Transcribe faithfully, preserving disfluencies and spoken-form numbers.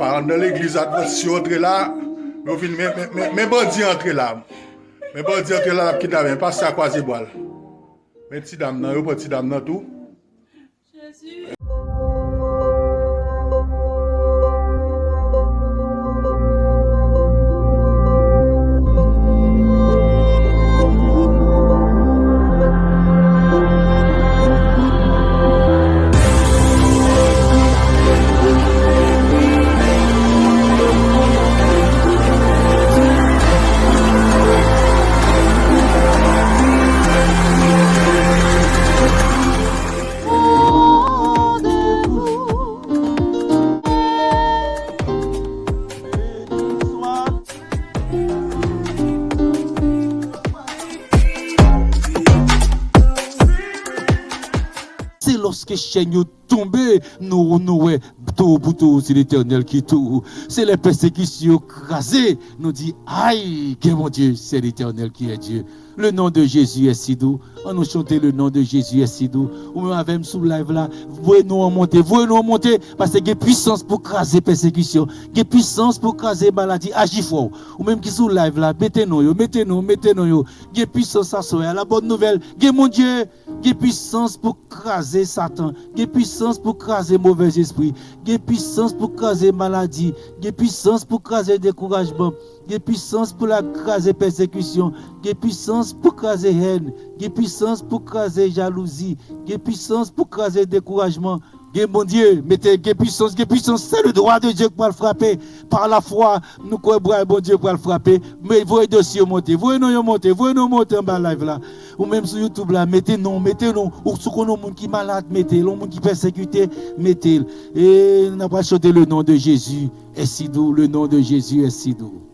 Anndan legliz Advantis yo antre la, yo vin men, men, men, men bandi antre la. Men bandi antre la, l ap kidnape, men pastè a kwaze bra l. Men ti dam nan, yo pran ti dam nan tou. Jezi. Se lòske chèn yo tonbe, nou, nou wè, towo pou towo, se Letènèl ki towo. Se lè pèsekisyon yo kraze, nou di, ay, gen Bondye, c'est l'Éternel qui est Dieu. Le nom de Jésus est si doux. An nou chante, le nom de Jésus est si doux. Ou menm avè m sou live la, voye non an monte, voye non an monte, paske gen pwisans pou kraze pèsekisyon, gen pwisans pou kraze maladi, aji fò. Ou menm ki sou live la, mete non yo, mete non, mete non yo. Gen pwisans aswè a, la bòn nouvèl, gen Bondye, gen pwisans pou kraze Satan, gen pwisans pou kraze movèzespri, gen pwisans pou kraze maladi, gen pwisans pou kraze dekourajman, gen pwisans pou l kraze pèsekisyon, gen pwisans pou kraze hèn, gen pwisans pou kraze jalouzi, gen pwisans pou kraze dekourajman. Gen Bondye, mete gen pwisans, gen pwisans, c'est le doigt de Dieu ki pral frape. Pa lafwa, nou kwè bra Bondye pral frape. Men voye dosye yo monte, voye non yo monte, voye non monte anba live la. Ou menm sou YouTube la, mete non, mete non. Ou si w konn yon moun ki malad, mete l. Yon moun ki pèsekite, mete l. E n ap pral chante le nom de Jésus est si doux, le nom de Jésus est si doux.